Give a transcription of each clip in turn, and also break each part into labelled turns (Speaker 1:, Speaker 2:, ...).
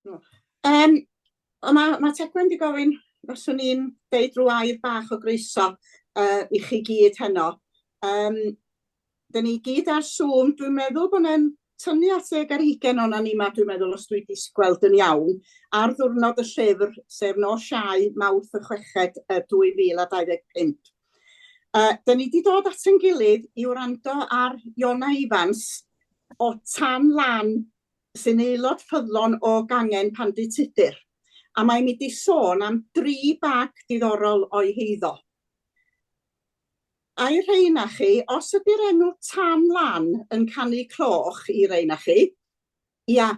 Speaker 1: Yym, o ma' ma' Tegwen 'di gofyn os o'n i'n deud rhyw air bach o groeso yy i chi gyd heno. Yym, 'dyn ni gyd ar Zoom, dwi'n meddwl bo' 'ne'n tynnu at ddeg ar hugen o'na ni 'ma dwi'n meddwl os dwi 'di gweld yn iawn, ar ddiwrnod y llyfr, sef nos Iau, Mawrth y chweched yy 2025. Yy, 'dyn ni 'di dod at ein gilydd i wrando ar Iona Ifans o Tan Lan sy'n aelod ffyddlon o gangen Pandy Tudur, a mae'n mynd i sôn am dri bag diddorol o'i heiddo. A'i rheina chi, os ydy'r enw Tan Lan yn canu cloch i reina chi, ia,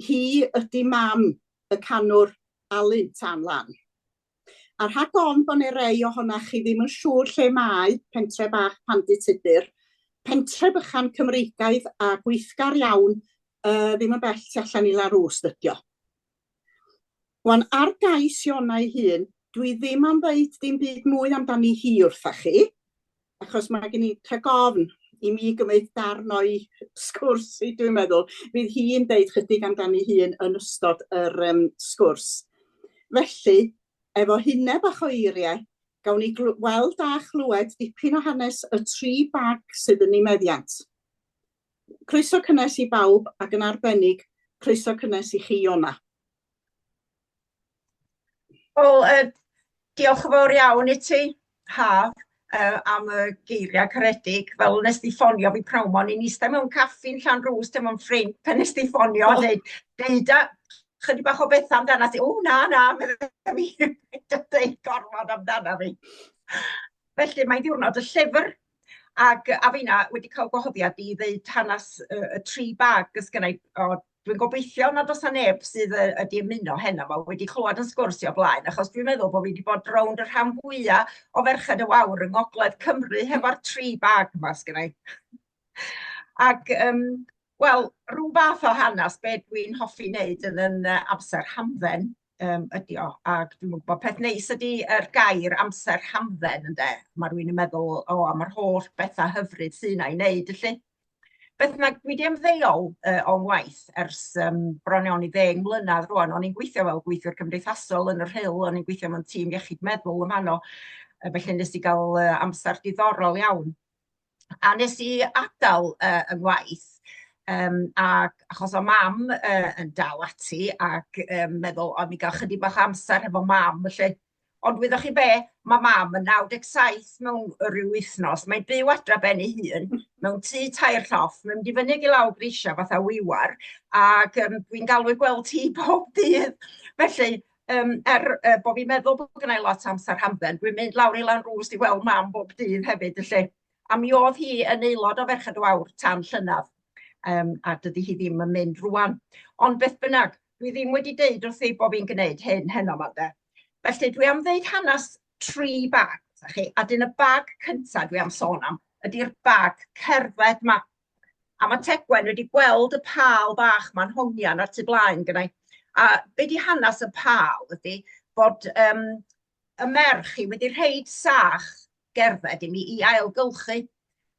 Speaker 1: hi ydy mam y canwr Alun Tan Lan. A rhag ofn bod 'ne rei ohonach chi ddim yn siŵr lle mae pentre bach Pandy Tudur, pentre bychan Cymreigaidd a gweithgar iawn, yy ddim yn bell tu allan i Lanrwst ydi o. Wan, ar gais Iona ei hun, dwi ddim am ddeud dim byd mwy amdani hi wrtha chi, achos mae gen i rhag ofn i mi gymryd darn o'i sgwrs hi, dwi'n meddwl. Fydd hi'n deud chydig amdani hun yn ystod yr um, sgwrs. Felly, efo hynne bach o eiriau, gawn ni weld a chlywed dipyn o hanes y tri bag sydd yn ei meddiant. Croeso cynnes i bawb ac yn arbennig, croeso cynnes i chi, Iona.
Speaker 2: Wel, yy, diolch yn fawr iawn i ti, Haf, yy, am y geiriau caredig. Fel nes di ffonio fi pnawn 'ma, o'n i'n eistedd mewn caffi'n Llanrwst efo'n ffrind pan nes di ffonio a deud, deuda chydig bach o bethau amdana ti. O, na, na, medda fi, paid â deud gormod amdana fi. Felly, mae'n ddiwrnod y llyfr, ac a finna wedi cael gwahoddiad i ddeud hanes y tri bag ys gynna i. O, dwi'n gobeithio nad oes 'na neb sydd wedi ymuno heno 'ma wedi clywed yn sgwrs i o blaen, achos dwi'n meddwl bod fi wedi bod rownd y rhan fwya o Ferched y Wawr yng Ngogledd Cymru hefo'r tri bag 'ma sgynna i. Ac yym wel, rhyw fath o hanes be dwi'n hoffi wneud yn yn amser hamdden ydi o, ac dwi'm yn gwybod, peth neis ydi yr gair amser hamdden ynde, ma' rywun yn meddwl, o, am yr holl bethau hyfryd sy 'na i wneud felly. Beth bynnag, dwi 'di ymddeol o'n ngwaith ers bron iawn i 10 mlynedd rŵan. O'n i'n gweithio fel gweithiwr cymdeithasol yn y Rhyl, o'n i'n gweithio mewn tîm iechyd meddwl yn fanno, felly nes i gael amser diddorol iawn. A nes i adael 'y ngwaith ac achos o' mam yn dal ati ac meddwl o mi gael chydig bach o amser hefo mam felly. Ond wyddoch chi be, ma' mam yn 97 mewn ryw wythnos, mae'n byw adra ben ei hun mewn tŷ tair llofft, mae'n mynd i fyny ag i lawr grisiau fatha wiwar, ac dwi'n galw i gweld hi bob dydd. Felly er bo' fi'n meddwl bod gynna i lot o amser hamdden, dwi'n mynd lawr i Lanrwst i weld mam bob dydd hefyd felly. A mi oedd hi yn aelod o Ferched y Wawr tan llynedd, a dydy hi ddim yn mynd rŵan. Ond beth bynnag, dwi ddim wedi deud wrthi bo' fi'n gwneud hyn heno 'ma de. Felly dwi am ddeud hanes tri bag wrtha chi, a dyn y bag cynta dwi am sôn am ydy'r bag cerdded 'ma. A ma' Tegwen wedi gweld y pâl bach 'ma'n hongian ar tu blaen gynna i. A be 'di hanes y pâl ydy bod y merch i wedi rhoid sach gerdded i mi i ailgylchu.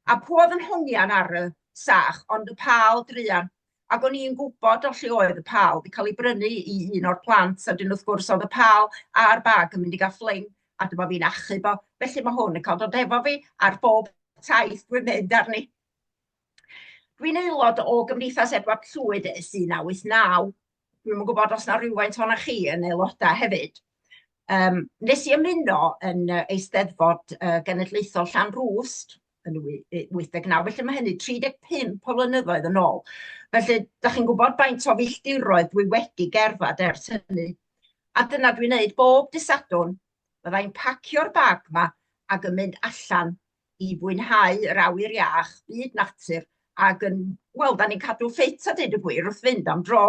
Speaker 2: A pwy oedd yn hongian ar y sach ond y pâl druan. Ac o'n i'n gwybod o lle oedd y pâl 'di cael ei brynu i un o'r plant, a wedyn wrth gwrs oedd y pâl a'r bag yn mynd i gael ffling, a dyma fi'n achub o. Felly ma' hwn yn cael dod efo fi ar bob taith dwi'n mynd arni. Dwi'n aelod o Gymdeithas Edward Llwyd ers 1989. Dwi'm yn gwybod os 'na rywfaint ohonoch chi yn aelodau hefyd. Nes i ymuno yn Eisteddfod Genedlaethol Llanrwst yn 89, felly mae hynny 35 o flynyddoedd yn ôl. Felly, dach chi'n gwybod faint o filltiroedd dwi wedi gerdded ers hynny. A dyna dwi'n neud bob dydd Sadwrn, fydda i'n pacio'r bag 'ma ac yn mynd allan i fwynhau yr awyr iach, byd natur, ac yn, wel, da ni'n cadw ffit a deud y gwir wrth fynd am dro.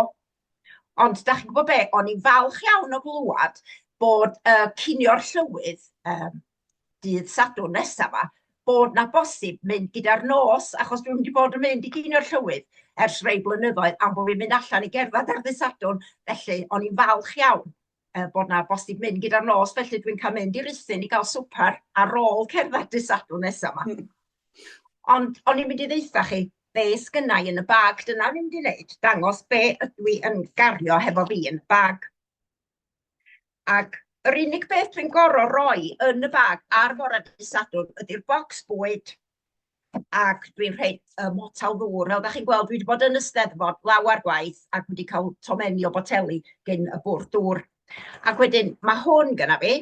Speaker 2: Ond da chi'n gwybod be, o'n i'n falch iawn o glywed bod cinio'r llywydd dydd Sadwrn nesaf 'ma, bod 'na bosib mynd gyda'r nos, achos dwi'm 'di bod yn mynd i ginio'r llywydd ers rei blynyddoedd am bod fi'n mynd allan i gerdded ar ddydd Sadwrn, felly o'n i'n falch iawn bod 'na bosib mynd gyda'r nos, felly dwi'n cael mynd i Ruthun i gael swper ar ôl cerdded dydd Sadwrn nesaf 'ma. Ond o'n i'n mynd i ddeutha chi, be sgynna i yn y bag. Dyna ni'n mynd i wneud, dangos be ydw i yn gario hefo fi yn y bag. Ac yr unig beth dwi'n gorfod roi yn y bag ar fore dydd Sadwrn ydy'r bocs bwyd ac dwi'n rhoi y motel ddŵr. Fel dach chi'n gweld, dwi wedi bod yn y Steddfod lawer gwaith ac wedi cael tomenni o boteli gyn y bwrdd dŵr. Ac wedyn mae hwn gyna fi.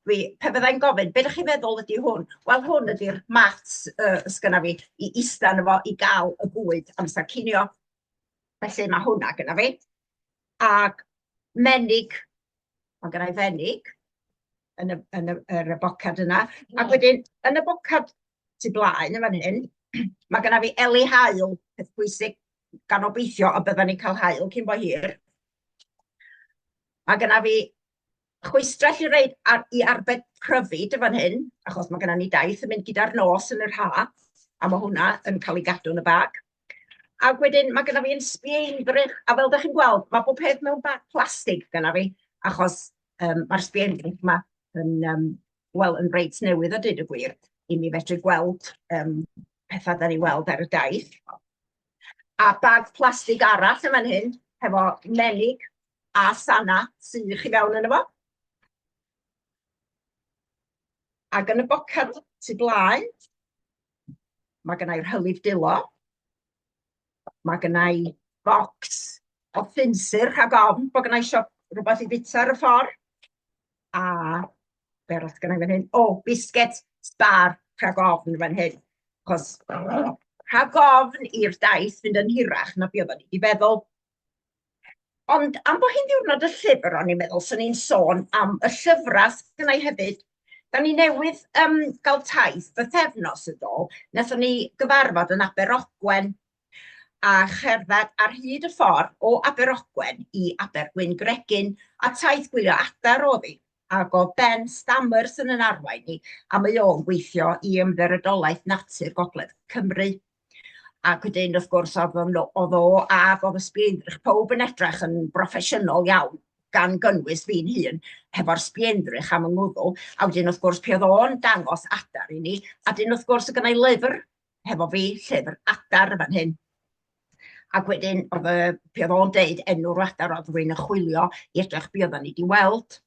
Speaker 2: Dwi, pe byddai'n gofyn, be dach chi'n meddwl ydy hwn? Wel, hwn ydy'r mat sgynna fi i ista arno fo i gael y bwyd amser cinio. Felly mae hwnna gyna fi. Ac menig, mae gynna i fenig yn y, yn y, yr y bocad yna. Ac wedyn, yn y bocad tu blaen yn fan hyn, mae gynna fi eli haul, peth pwysig, gan obeithio y byddan ni'n cael haul cyn bo hir. Mae gynna fi chwistrell i reid ar, i arbed pryfid yn fan hyn, achos mae gennym ni daith yn mynd gyda'r nos yn yr ha, a mae hwnna yn cael ei gadw yn y bag. Ac wedyn mae genna fi yn sbienddrych, a fel dach chi'n gweld, mae bob peth mewn bag plastig genna fi, achos um, mae'r sbienddrych yma yn, um, wel, yn reit newydd a dweud y gwir, i mi fedru gweld um, pethau da ni weld ar y daith. A bag plastig arall yn fan hyn, hefo menig a sana sych i fewn yno fo. Ac yn y bocad tu blaen, mae gynna i'r hylif dwylo, mae gynna i bocs o finsir rhag ofn bod gynna i isio rhywbeth i fita ar y ffordd, a be arall gynna i fan hyn? O, bisged sbar rhag ofn fan hyn, achos rhag ofn i'r daith fynd yn hirach na be oedden ni wedi feddwl. Ond am bo' hi'n ddiwrnod y llyfr, o'n i'n meddwl 'swn i'n sôn am y llyfrau sgynna i hefyd. Da ni newydd yym gael taith bythefnos yn ôl. Wnaethon ni gyfarfod yn Aberogwen a cherdded ar hyd y ffordd o Aberogwen i Abergwyngregyn, a taith gwylio adar oedd hi. Ac oedd Ben Stammers yn yn arwain ni, a mae o'n gweithio i Ymddiriedolaeth Natur Gogledd Cymru. Ac wedyn wrth gwrs oedd o'n oedd o ac oedd y sbienddrych, pawb yn edrych yn broffesiynol iawn, gan gynnwys fi'n hun, hefo'r sbienddrych am yng ngwddw. A wedyn wrth gwrs pe oedd o'n dangos adar i ni, a wedyn wrth gwrs oedd gynna i lyfr hefo fi, llyfr adar yn fan hyn. Ac wedyn oedd y, pe oedd o'n deud enw'r adar oedd rhywun yn chwilio i edrych be oedden ni wedi weld.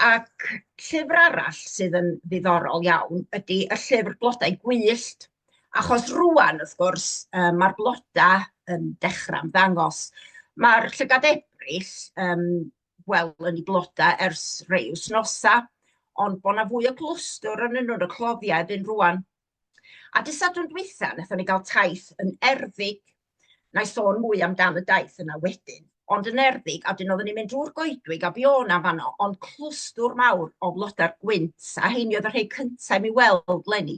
Speaker 2: Ac llyfr arall sydd yn ddiddorol iawn ydy y llyfr Blodau Gwyllt, achos rŵan, wrth gwrs, yy ma'r blodau yn dechrau ymddangos. Ma'r Llygad Ebrill, yym, wel, yn ei blodau ers rhai wythnosau, ond bod 'na fwy o glwstwr arnyn nhw yn y cloddiau erbyn rŵan. A dydd Sadwrn dwytha, wnaethon ni gael taith yn Erddig. Wna i sôn mwy amdan y daith yna wedyn. Ond yn Erddig, a wedyn oedden ni'n mynd drwy'r goedwig a be oedd 'na fanno, ond clwstwr mawr o flodau'r gwynt, a heini oedd y rhai cyntaf i mi weld leni,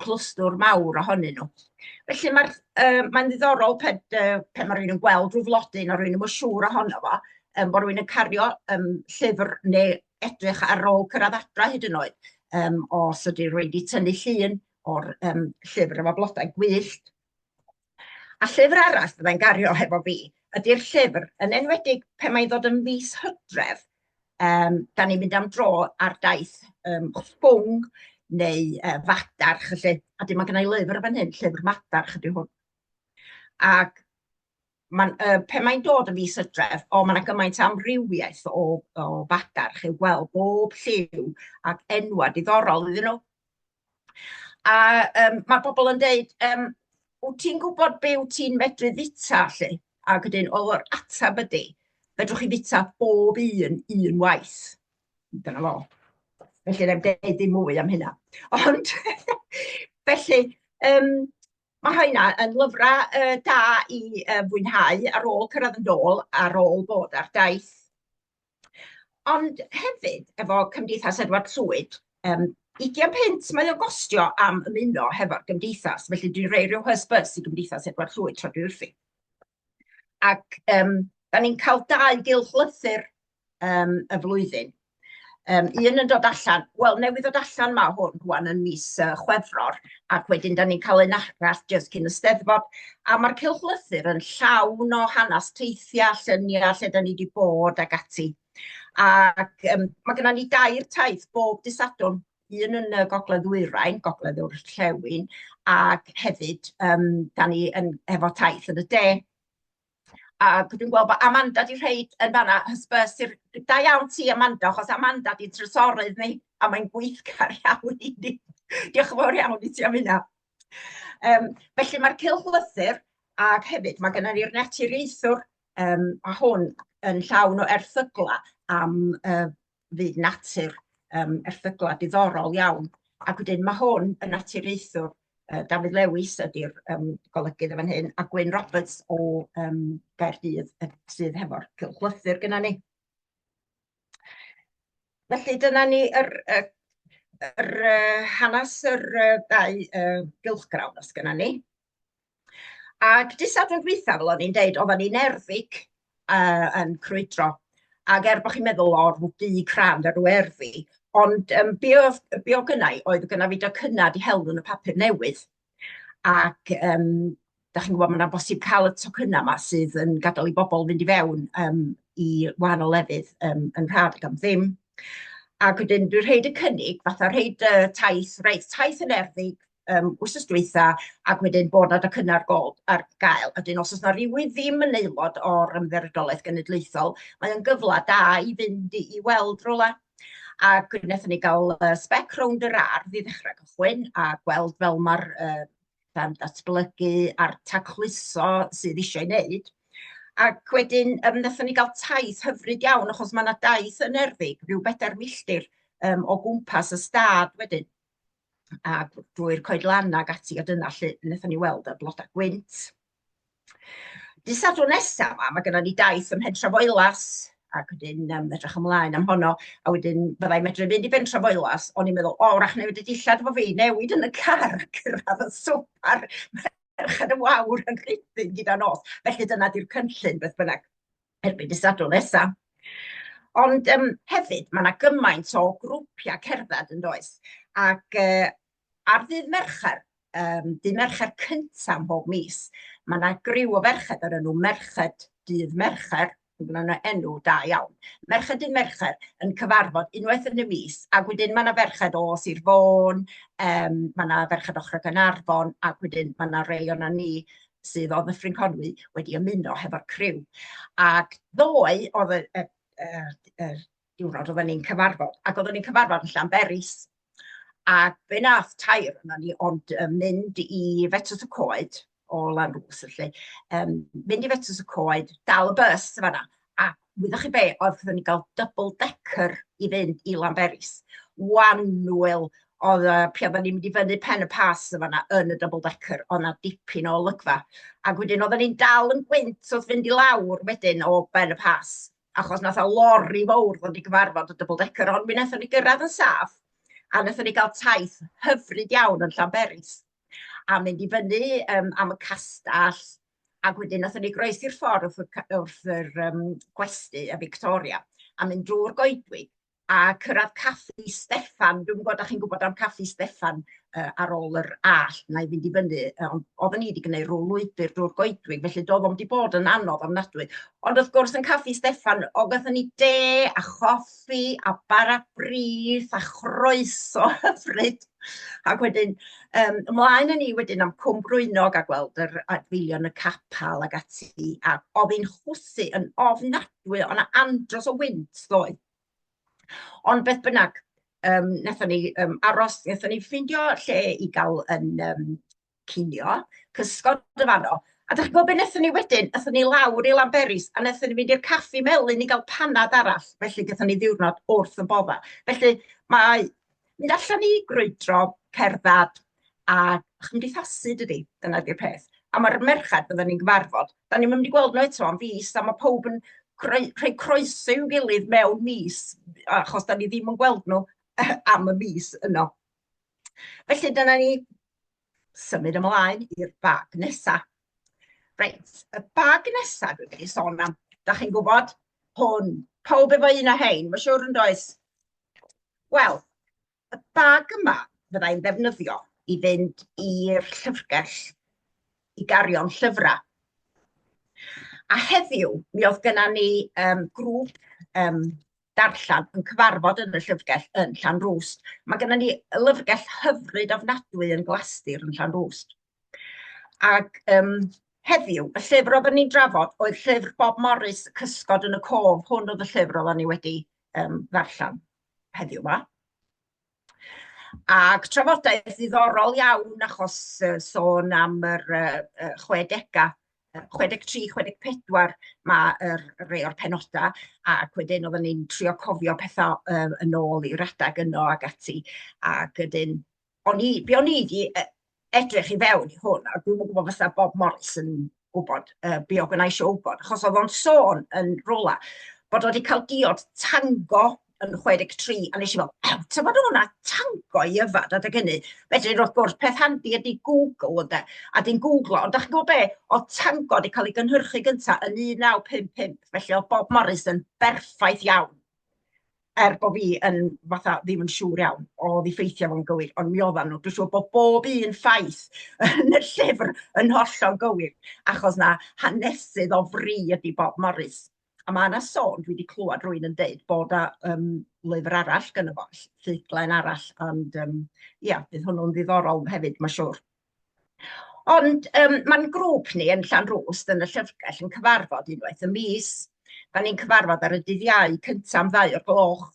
Speaker 2: clwstwr mawr ohonyn nhw. Felly mae'r uh, mae'n ddiddorol pe, uh, pe mae rhywun yn gweld rhyw flodyn a rhywun ddim yn siŵr ohono fo, bod rhywun yn cario llyfr neu edrych ar ôl cyrraedd adra hyd yn oed, um, os ydy rhywun wedi tynnu llun o'r um, llyfr efo blodau gwyllt. A llyfr arall fyddai'n gario hefo fi ydy'r llyfr, yn enwedig pe mae'n ddod yn fis Hydref, um, da ni'n mynd am dro ar daith ffwng neu fadarch, felly. A dim mae gennau lyfr fan hyn, llyfr madarch ydy hwn. Ac ma'n yy pe mae'n dod yn fis Hydref, o ma' 'na gymaint o amrywiaeth o o fadarch i'w gweld, bob lliw ac enwa' diddorol iddyn nhw. A yym ma' pobl yn deud yym "Wyt ti'n gwybod be wyt ti'n medru fita 'lly?" Ac wedyn wel yr ateb ydy, fedrwch chi fita bob un un waith. Dyna fo. Felly wna i'm deud dim mwy am hynna. Ond felly yym Ma' rheina yn lyfrau yy da i yy fwynhau ar ôl cyrraedd yn ôl, ar ôl bod ar daith. Ond hefyd, efo Cymdeithas Edward Llwyd, yym 20 punt mae o'n gostio am ymuno hefo'r gymdeithas, felly dwi'n rhoi rhyw hysbys i Gymdeithas Edward Llwyd tra dwi wrthi. Ac yym da ni'n cael dau gylchlythyr yym y flwyddyn. Yym un yn dod allan, wel newydd ddod allan ma' hwn rŵan yn mis yy Chwefror, ac wedyn dan ni'n cael un arall jyst cyn y Steddfod. A ma'r cylchlythyr yn llawn o hanes teithiau, lluniau, lle dan ni 'di bod ac ati. Ac yym ma' gynna ni dair taith bob dydd Sadwrn. Un yn y Gogledd Ddwyrain, Gogledd Orllewin, ac hefyd yym dan ni yn efo taith yn y De. Ac dwi'n gweld bod Amanda 'di rhoid yn fan'na hysbysu'r... Da iawn ti Amanda, achos Amanda 'di trysorydd ni a mae'n gweithgar iawn i ni. Diolch yn fawr iawn i ti am hynna. Felly mae'r cylchlythyr ac hefyd mae gennym ni'r naturiaethwr a hwn yn llawn o erthyglau am fyd natur, erthyglau diddorol iawn. Ac wedyn ma' hwn yn naturiaethwr, Dafydd Lewis ydy'r golygydd yn fan hyn, a Gwyn Roberts o Gaerdydd sydd hefo'r cylchlythyr gynna ni. Felly dyna ni yr yr hanes yr ddau gylchgrawn os gynna ni. Ac dydd Sadwrn dwytha, fel o'n i'n deud, oedden ni'n Erddig yn crwydro. Ac er bod chi'n meddwl, o, rhyw dŷ crand ar ryw erddi, ond be oedd, be oedd gynna i oedd gynna fi docynnau 'di hel yn y papur newydd. Ac dach chi'n gwybod, mae'n bosib cael y tocynnau 'ma sydd yn gadael i bobl fynd i fewn i wahanol lefydd yn rhad ac am ddim. Ac wedyn dwi'n rhoid y cynnig, fatha rhoid y taith, reit, taith yn Erddig wythnos dwytha, ac wedyn bod 'na docynnau ar gol ar gael. A wedyn os oes 'na rywun ddim yn aelod o'r Ymddiriedolaeth Genedlaethol, mae o'n gyfle da i fynd i weld rywle. Ac wnaethon ni gael sbec rownd yr ardd i ddechrau cychwyn a gweld fel mae'r pethau'n datblygu a'r tacluso sydd eisiau ei wneud. Ac wedyn wnaethon ni gael taith hyfryd iawn, achos mae 'na daith yn Erddig, rhyw 4 milltir o gwmpas y stad wedyn, a drwy'r coedlanna ac ati, a dyna lle wnaethon ni weld y blodau gwynt. Dydd Sadwrn nesaf 'ma, mae gennym ni daith ym Mhentre Foelas, ac wedyn edrych ymlaen am honno, a wedyn fyddai'n medru fynd i Bentre Foelas, o'n i'n meddwl, o, wrach newid y dillad efo fi, newid yn y car a cyrraedd y swpar Merched y Wawr yn Rhuthun gyda nos. Felly dyna di'r cynllun beth bynnag erbyn dydd Sadwrn nesa. Ond hefyd, mae 'na gymaint o grwpiau cerdded yn does? Ac ar ddydd Mercher, dydd Mercher cyntaf mhob mis, mae 'na griw o ferched o'r enw Merched Dydd Mercher, mae yna enw da iawn, Merched Dydd Mercher yn cyfarfod unwaith yn y mis, ac wedyn mae 'na ferched o Sir Fôn, mae 'na ferched ochr Gaernarfon, ac wedyn mae 'na rei o'na ni sydd o Ddyffryn Conwy wedi ymuno hefo'r criw. Ac ddoe oedd y y y y diwrnod oedden ni'n cyfarfod, ac oedden ni'n cyfarfod yn Llanberis. Ac be nath tair yna ni ond mynd i Fetws y Coed o Lanrwst felly, mynd i Fetws y Coed, dal y bus yn fan'na, a wyddoch chi be, oedd ni gael double decker i fynd i Lanberis. Wanwyl, oedd pryd oedden ni'n mynd i fyny Pen y Pass yn fan'na yn y double decker, oedd 'na dipyn o olygfa. Ac wedyn oedden ni'n dal yn gwynt wrth fynd i lawr wedyn o Ben y Pass, achos nath o lori fawr ddod i gyfarfod y double decker, ond mi wnaethon ni gyrraedd yn saff, a wnaethon ni gael taith hyfryd iawn yn Llanberis, a mynd i fyny am y castell, ac wedyn wnaethon ni groesi'r ffordd wrth y, wrth yr gwesty y Victoria, a mynd drwy'r goedwig, a cyrraedd Caffi Steffan. Dwi'm yn gwybod, dach chi'n gwybod am Caffi Steffan ar ôl yr allt 'na i fynd i fyny, ond oedden ni wedi gwneud rhyw lwybr drwy'r goedwig, felly doedd o'm 'di bod yn anodd ofnadwy. Ond wrth gwrs yn Caffi Steffan, o gathon ni de a choffi a bara brith a chroeso hyfryd. Ac wedyn ymlaen â ni wedyn am Cwm Brwynog a gweld yr adfeilion y capel ac ati, a oedd hi'n chwythu yn ofnadwy, oedd 'na andros o wynt ddoe. Ond beth bynnag, wnaethon ni aros, wnaethon ni ffeindio lle i gael yn cinio, cysgod yn fanno. A dach chi'n gwybod be wnaethon ni wedyn? Aethon ni lawr i Lanberis a wnaethon ni fynd i'r Caffi Melyn i gael panad arall. Felly gaethon ni ddiwrnod wrth y boddau. Felly mae mynd allan i grwydro, cerdded a chymdeithasu, dydi? Dyna 'di'r peth. A mae'r merched fyddan ni'n gyfarfod, da ni'm yn mynd i gweld nhw eto am fis, a mae pawb yn rhoi croeso i'w gilydd mewn mis, achos da ni ddim yn gweld nhw am y mis yno. Felly dyna ni, symud ymlaen i'r bag nesa. Reit, y bag nesa dwi'n mynd i sôn am, da chi'n gwybod, hwn, pawb efo un o hein, mae'n siŵr yn does? Wel, y bag yma fydda i'n ddefnyddio i fynd i'r llyfrgell i gario'n llyfrau. A heddiw, mi oedd genna ni grŵp darllen yn cyfarfod yn y llyfrgell yn Llanrwst. Mae gennym ni lyfrgell hyfryd ofnadwy yn Glastir yn Llanrwst. Ac heddiw, y llyfr oedden ni'n drafod oedd llyfr Bob Morris, Cysgod yn y Cof. Hwn oedd y llyfr oedden ni wedi ddarllen heddiw 'ma. Ac trafodaeth ddiddorol iawn achos sôn am yr 60au, 63, 64 mae yr rhai o'r penodau, ac wedyn oedden ni'n trio cofio pethau yn ôl i'r adeg yno ac ati, ac wedyn o'n i, be o'n i 'di edrych i fewn i hwn, a dwi'm yn gwybod fysa Bob Morris yn gwybod be oedd gynna i isio wybod, achos oedd o'n sôn yn rywle bod o wedi cael diod tango yn 63, a nes i fel, ew, tybed oedd 'na tango i yfad adeg hynny? Felly, wrth gwrs, peth handi ydy Google, ynde, a di'n Googlo, ond dach chi'n gwybod be? Oedd tango wedi cael ei gynhyrchu gyntaf yn 1955, felly oedd Bob Morris yn berffaith iawn er bod fi yn fatha ddim yn siŵr iawn oedd ei ffeithiau fo'n gywir, ond mi oedden nhw. Dwi'n siŵr bod bob un ffaith yn y llyfr yn hollol gywir, achos na hanesydd o fri ydy Bob Morris. A mae yna sôn, dwi wedi clywed rhywun yn deud bod 'na lyfr arall gynno fo, ffuglen arall, ond ia, bydd hwnnw'n ddiddorol hefyd, mae'n siŵr. Ond ma'n grŵp ni yn Llanrwst yn y llyfrgell yn cyfarfod unwaith y mis. Da ni'n cyfarfod ar y dydd Iau cynta am 2 o'r gloch.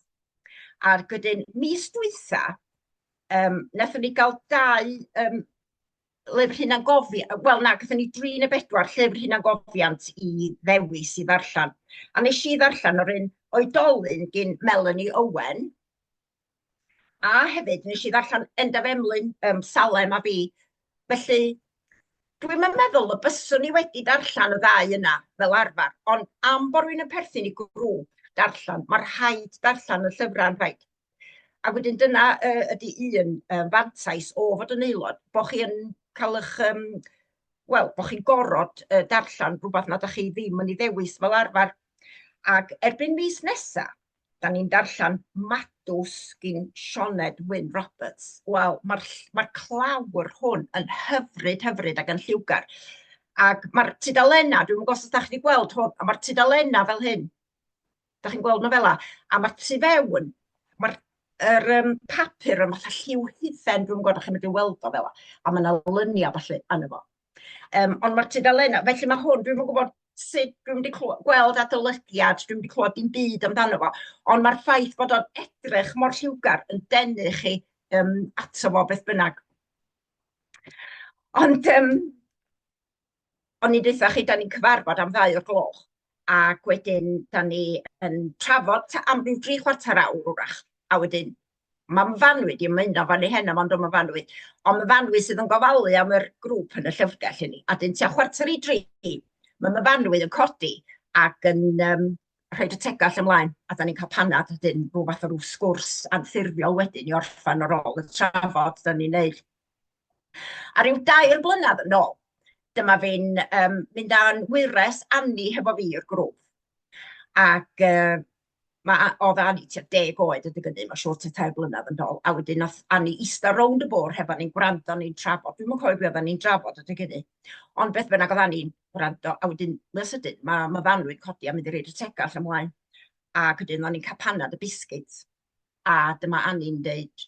Speaker 2: Ac wedyn mis dwytha, wnaethon ni gael dau lyfr hunangofiant, wel na, gaethon ni dri neu bedwar llyfr hunangofiant i ddewis i ddarllen. A wnes i ddarllen o'r un oedolyn gyn Melanie Owen, A hefyd, wnes i ddarllen Endaf Emlyn, Salem a fi. Felly, dwi'm yn meddwl y byswn i wedi darllen y ddau yna fel arfer, ond am bod rhywun yn perthyn i grŵp darllen, mae rhaid darllen y llyfrau yn rhaid. A wedyn dyna ydy un fantais o fod yn aelod, bod chi yn cael eich, wel, bod chi'n gorfod darllen rhywbeth nad ydych chi ddim yn ei ddewis fel arfer. Ac erbyn mis nesaf, da ni'n darllen Madws gin Sioned Wyn Roberts. Wel, mae'r ma clawr hwn yn hyfryd, hyfryd ac yn lliwgar. Ac mae'r tudalennau, dwi'm yn gwybod os ydych chi wedi gweld hwn, ond mae'r tudalennau fel hyn. Da chi'n gweld nhw fel 'na? A mae'r tu fewn, mae'r yr, papur yn fatha lliw hufen, dwi'm yn gwybod os chi'n medru weld o fel 'na, a mae yna luniau falle arno fo. Ond mae'r tudalennau, felly mae hwn, dwi'm yn gwybod sut, dwi'm 'di gweld adolygiad, dwi'm 'di clywed dim byd amdano fo, ond mae'r ffaith bod o'n edrych mor lliwgar yn denu chi ato fo beth bynnag. Ond o'n i'n deutha chi, da ni'n cyfarfod am 2 o'r gloch, ac wedyn da ni yn trafod am ryw dri chwarter awr wrach, a wedyn ma' Myfanwy 'di ymuno efo ni heno, ond o Myfanwy, ond Myfanwy sydd yn gofalu am yr grŵp yn y llyfrgell i ni. A dyn tua 2:45, mae Myfanwy yn codi ac yn rhoid y tegell ymlaen, a da ni'n cael panad, wedyn rhyw fath o ryw sgwrs anffurfiol wedyn i orffen ar ôl y trafod da ni'n neud. A ryw dair blynedd yn ôl, dyma fi'n mynd â'n wyres Annie hefo fi i'r grŵp. Ac oedd Annie tua 10 oed adeg hynny, mae'n siŵr tua 3 blynedd yn ôl, a wedyn nath Annie ista rownd y bwrdd hefo ni'n gwrando, ni'n trafod, dwi'm yn cofio be oedden ni'n drafod adeg hynny, ond beth bynnag oedd Annie'n gwrando, a wedyn mwya sydyn ma' Myfanwy'n codi a mynd i roid y tegell ymlaen, ac wedyn o'n ni'n cael panad a biscuit, a dyma Annie'n deud,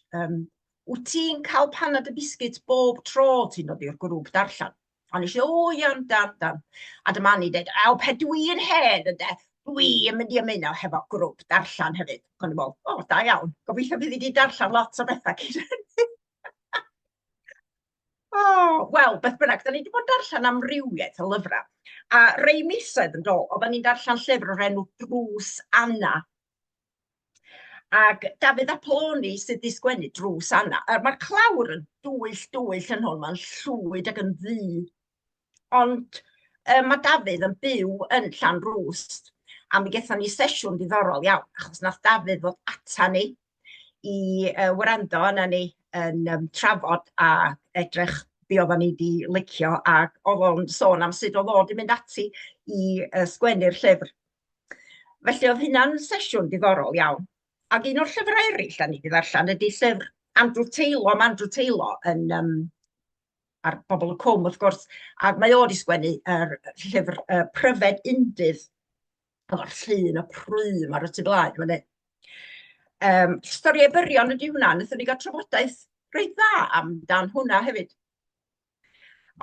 Speaker 2: wyt ti'n cael panad a biscuit bob tro ti'n dod i'r grŵp darllen? A nes i, o ia, yndan, yndan. A dyma ni dweud, aw, pe dwi'n hen, ynde, dwi'n mynd i ymuno hefo grŵp darllen hefyd. O'n i'n meddwl, o, da iawn, gobeithio fydd hi wedi darllen lot o bethau cyn hynny. O, wel, beth bynnag, da ni wedi bod yn darllen amrywiaeth o lyfrau. A rei misoedd yn dôl, oedden ni'n darllen llyfr o'r enw Drws Anna. Ac Dafydd Apolloni sydd 'di sgwennu Drws Anna. A mae'r clawr yn dwyll, dywyll yn hwn, mae'n llwyd ac yn ddu. Ond mae Dafydd yn byw yn Llanrwst, a mi gaethon ni sesiwn diddorol iawn, achos nath Dafydd ddod ata ni i wrando arna ni yn trafod a edrych be oedden ni 'di licio, ac oedd o'n sôn am sut oedd o 'di mynd ati i sgwennu'r llyfr. Felly oedd hynna'n sesiwn diddorol iawn. Ac un o'r llyfrau eraill da ni wedi ddarllen ydy llyfr Andrew Taylor. Mae Andrew Taylor yn ar Bobol y Cwm, wrth gwrs, ac mae o wedi sgwennu yr llyfr Pryfed Undydd, efo'r llun o prym ar y tu blaen. Storïau byrion ydy hwnna, wnaethon ni gael trafodaeth reit dda amdan hwnna hefyd.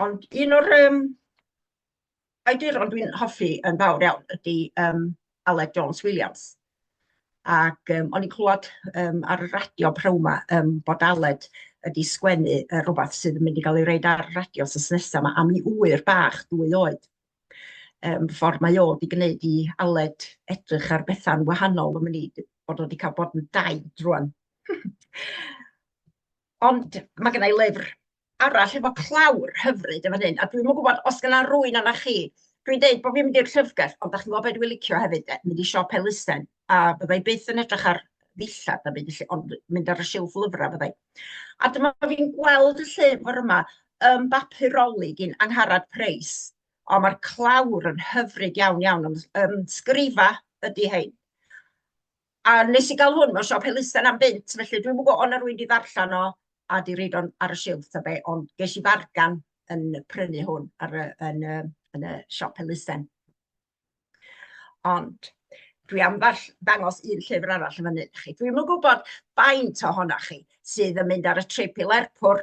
Speaker 2: Ond un o'r awduron dwi'n hoffi yn fawr iawn ydy Aled Jones Williams. Ac o'n i'n clywed ar y radio pnawn 'ma bod Aled ydi sgwennu rywbeth sydd yn mynd i gael ei roid ar y radio wsos nesa 'ma am ei ŵyr bach 2 oed. Ffordd mae o 'di gwneud i Aled edrych ar bethau'n wahanol yn mynd i bod o 'di cael bod yn daid rŵan. Ond mae gynna i lyfr arall efo clawr hyfryd yn fan hyn, a dwi'm yn gwybod os gynna rywun arna chi, dwi'n deud bod fi'n mynd i'r llyfrgell, ond dach chi'n gwybod be dwi'n licio hefyd de, mynd i siop elusen, a fydda i byth yn edrych ar ddillad na byd felly, ond mynd ar y silff lyfrau fydda i. A dyma fi'n gweld y llyfr yma yn bapuroli gin Angharad Price, o mae'r clawr yn hyfryd iawn iawn, ond sgrifa ydy hein. A nes i gael hwn mewn siop elusen am bunt, felly dwi'm yn gwybod o' 'na rywun 'di ddarllen o a 'di roid o ar y silff ta be, ond ges i fargan yn prynu hwn ar y yn y yn y siop elusen. Ond dwi am ddangos un llyfr arall yn fan hyn i chi. Dwi'm yn gwybod faint ohonoch chi sydd yn mynd ar y trip i Lerpwl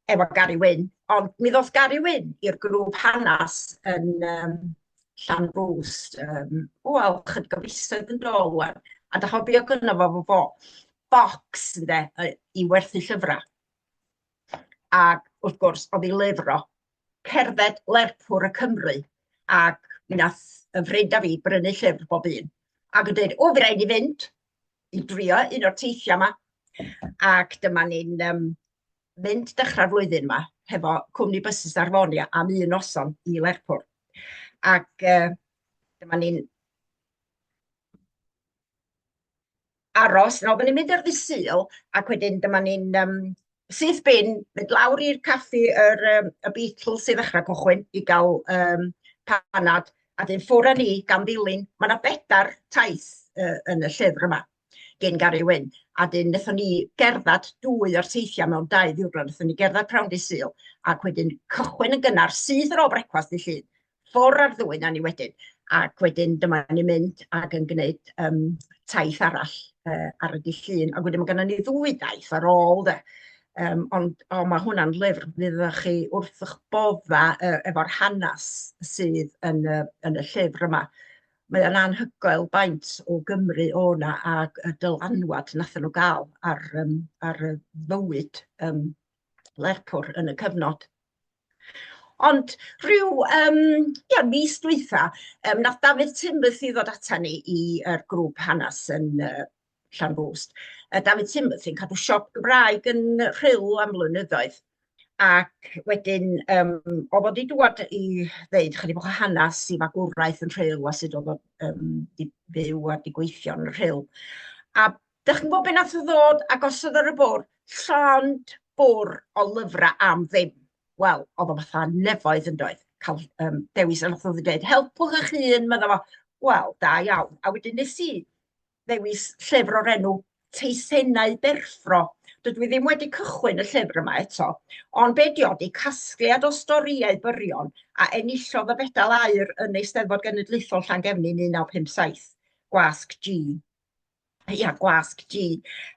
Speaker 2: efo Gari Wyn, ond mi ddoth Gari Wyn i'r grŵp hanes yn Llanrwst, wel, chydig o fisoedd yn dôl ŵan, a dach chi'n gwbod be oedd gynno fo fo? Bocs ynde, i werthu llyfrau. Ac wrth gwrs, oedd ei lyfr o, Cerdded Lerpwl y Cymry, ac mi wnaeth y ffrind a fi brynu llyfr bob un, ac yn dweud, o, fi raid ni fynd i drio un o'r teithiau yma. Ac dyma ni'n mynd dechrau'r flwyddyn yma hefo cwmni bysus Arfonia am un noson i Lerpwl. Ac dyma ni'n aros, no, oedden ni'n mynd ar ddydd Sul, ac wedyn dyma ni'n syth bin, mynd lawr i'r caffi yr y Beatles i ddechrau cychwyn i gael panad, a dyn ffwrdd â ni gan ddilyn, mae yna bedair taith yn y llyfr yma gen Gari Wyn, a dyn wnaethon ni gerdded dwy o'r teithiau mewn 2 ddiwrnod, wnaethon ni gerdded prawn dydd Sul, ac wedyn cychwyn yn gynnar, syth ar ôl brecwast dydd Llun, ffwrdd ar ddwy na ni wedyn, ac wedyn dyma ni'n mynd ac yn gwneud taith arall ar y dydd Llun, ac wedyn mae gennym ni ddwy daith ar ôl de. Ond o, mae hwnna'n lyfr fyddwch chi wrth eich bodda efo'r hanes sydd yn y, yn y llyfr yma. Mae o'n anhygoel faint o Gymru o 'na ac y dylanwad nathon nhw gael ar, ar y fywyd Lerpwl yn y cyfnod. Ond rhyw ia, mis dwytha, nath Dafydd Timothy ddod ata ni i'r grŵp hanes yn Llanrwst. Dafydd Timothy yn cadw siop Gymraeg yn Rhyl am flynyddoedd. Ac wedyn oedd o 'di dŵad i ddeud chydig bach o hanes i fagwraeth yn Rhyl a sut oedd o 'di byw a 'di gweithio yn Rhyl. A dach chi'n gwybod be nath o ddod a gosod ar y bwrdd? Llond bwrdd o lyfrau am ddim. Wel, oedd o fatha nefoedd yn doedd, cael dewis, a nath o ddeud, helpwch eich hun, medda fo. Wel, da iawn. A wedyn nes i ddewis llyfr o'r enw Teisennau Berffro. Dydw i ddim wedi cychwyn y llyfr yma eto, ond be di o, di casgliad o storïau byrion a enillodd y fedal aur yn Eisteddfod Genedlaethol Llangefni 1957, Gwasg G. Ia, Gwasg G,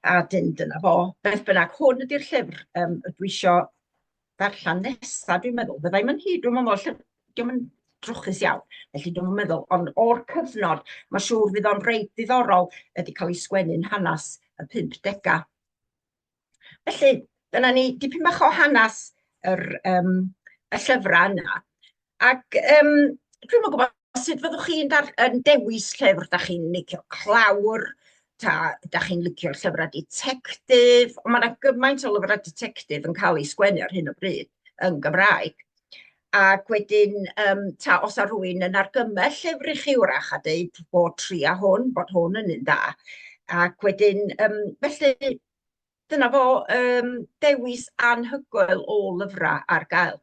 Speaker 2: a dyn dyna fo. Beth bynnag, hwn ydy'r llyfr dwi isio ddarllen nesa, dwi'n meddwl. Fydda i'm yn hir, dwi'n meddwl, llyfr, dio'm yn drwchus iawn, felly dwi'm yn meddwl, ond o'r cyfnod, mae'n siŵr fydd o'n reit ddiddorol ydy cael ei sgwennu'n hanes y 50au. Felly, dyna ni dipyn bach o hanes yr, y llyfrau yna. Ac dwi'm yn gwybod sut fyddwch chi'n yn dewis llyfr, dach chi'n licio clawr, ta dach chi'n licio llyfrau ditectif, ond ma' 'na gymaint o lyfrau ditectif yn cael eu sgwennu ar hyn o bryd yn Gymraeg. Ac wedyn ta os 'na rywun yn argymell llyfr i chi wrach a deud bod tria hwn, bod hwn yn un da. Ac wedyn, felly dyna fo, dewis anhygoel o lyfrau ar gael.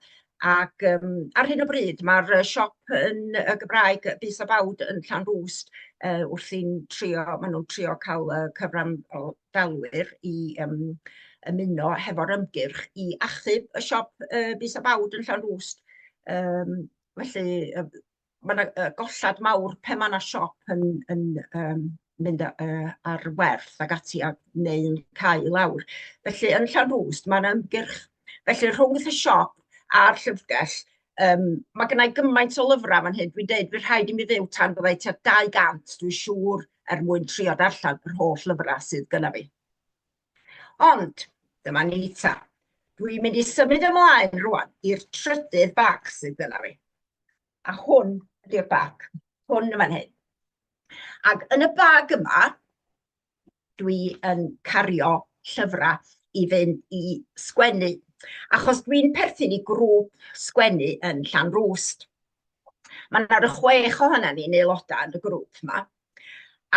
Speaker 2: Ac ar hyn o bryd mae'r siop yn y Gymraeg Bys a Bawd yn Llanrwst wrthi'n trio, maen nhw'n trio cael cyfranddalwyr i ymuno hefo'r ymgyrch i achub y siop Bys a Bawd yn Llanrwst. Felly mae 'na gollad mawr pe mae 'na siop yn mynd ar werth ac ati a neu'n cau i lawr. Felly yn Llanrwst mae 'na ymgyrch. Felly rhwng y siop a'r llyfrgell, mae gynna i gymaint o lyfrau fan hyn, dwi'n deud fydd rhaid i mi fyw tan byddai tua 200 dwi'n siŵr er mwyn trio darllen yr holl lyfrau sydd gynna fi. Ond dyma ni ta. Dwi'n mynd i symud ymlaen rwan i'r trydydd bag sydd gynna fi. A hwn ydy'r bag, hwn yn fan hyn. Ac yn y bag yma, dwi yn cario llyfrau i fynd i sgwennu, achos dwi'n perthyn i grŵp sgwennu yn Llanrwst. Mae yna ryw chwech ohonan ni'n aelodau yn y grŵp yma.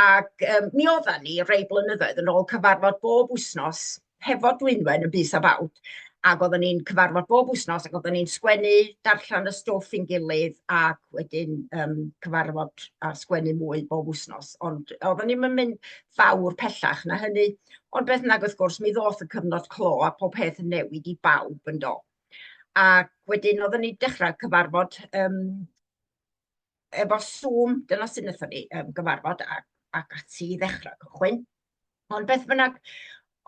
Speaker 2: Ac mi oeddan ni rei blynyddoedd yn ôl cyfarfod bob wythnos hefo Dwynwen yn Bys a Bawd, ac oedden ni'n cyfarfod bob wythnos ac oedden ni'n sgwennu, darllen y stwff i'n gilydd ac wedyn cyfarfod a sgwennu mwy bob wythnos. Ond oedden ni'm yn mynd fawr pellach na hynny. Ond beth bynnag, wrth gwrs, mi ddoth y cyfnod clo a pob peth yn newid i bawb yn do. Ac wedyn oedden ni'n dechrau cyfarfod efo Zoom, dyna sut wnaethon ni gyfarfod ac, ac ati i ddechrau cychwyn. Ond beth bynnag,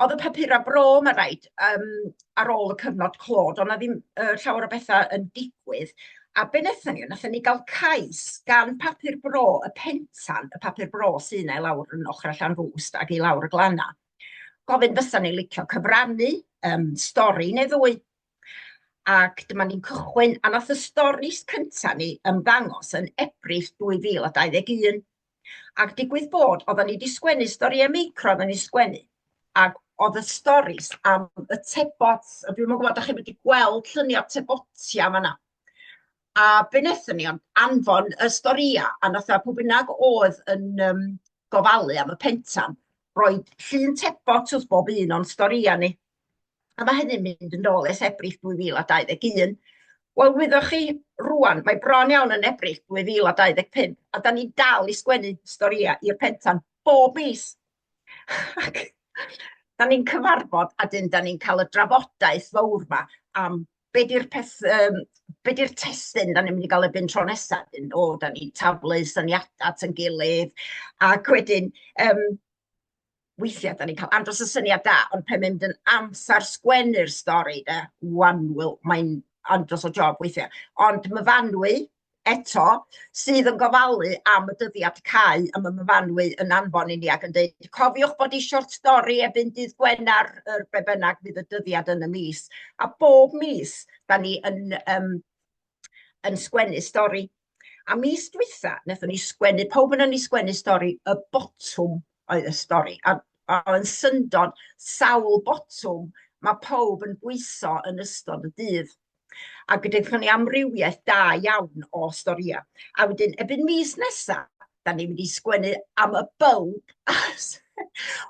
Speaker 2: oedd y papurau bro, mae rhaid, ar ôl y cyfnod clo, doedd 'na ddim llawer o bethau yn digwydd. A be wnaethon ni, wnaethon ni gael cais gan papur bro y Pentan, y papur bro sydd yna i lawr yn ochr Llanrwst ac i lawr y glannau, gofyn fysa ni'n licio cyfrannu stori neu ddwy. Ac dyma ni'n cychwyn, a nath y storis cynta ni ymddangos yn Ebrill 2021. Ac digwydd bod, oedden ni wedi sgwennu storïau meicro, oedden ni'n sgwennu, ac oedd y storis am y tebots, a dwi'm yn gwybod, dach chi wedi gweld lluniau tebotiau fan'na. A be wnaethon ni ond anfon y storïau, a nath pwy bynnag oedd yn gofalu am y pentan, roed llun tebot wrth bob un o'n storïau ni. A mae hynny'n mynd yn ôl ers Ebrill 2021. Wel, wyddoch chi, rwan, mae bron iawn yn Ebrill 2025, a da ni'n dal i sgwennu storïau i'r pentan bob mis. Ac da ni'n cyfarfod, a dyn da ni'n cael y drafodaeth fawr 'ma am be di'r peth, be di'r testun da ni'n mynd i gael erbyn tro nesaf. Dyn, o, da ni'n taflu syniadau at ein gilydd, ac wedyn, weithiau da ni'n cael andros o syniad da, ond pan mynd yn amser sgwennu'r stori de, wanwyl, mae'n andros o job weithiau. Ond Myfanwy, eto, sydd yn gofalu am y dyddiad cau, a mae Myfanwy yn anfon i ni ac yn dweud, cofiwch bod eisiau'r stori erbyn dydd Gwener, yr be bynnag fydd y dyddiad yn y mis. A bob mis, da ni yn, yn sgwennu stori. A mis dwytha, wnaethon ni sgwennu, pawb yna ni sgwennu stori, y botwm oedd y stori. A, a yn syndod, sawl botwm mae pawb yn bwyso yn ystod y dydd. A gyda ni amrywiaeth da iawn o storïau. A wedyn, erbyn mis nesaf, da ni'n mynd i sgwennu am y bylb.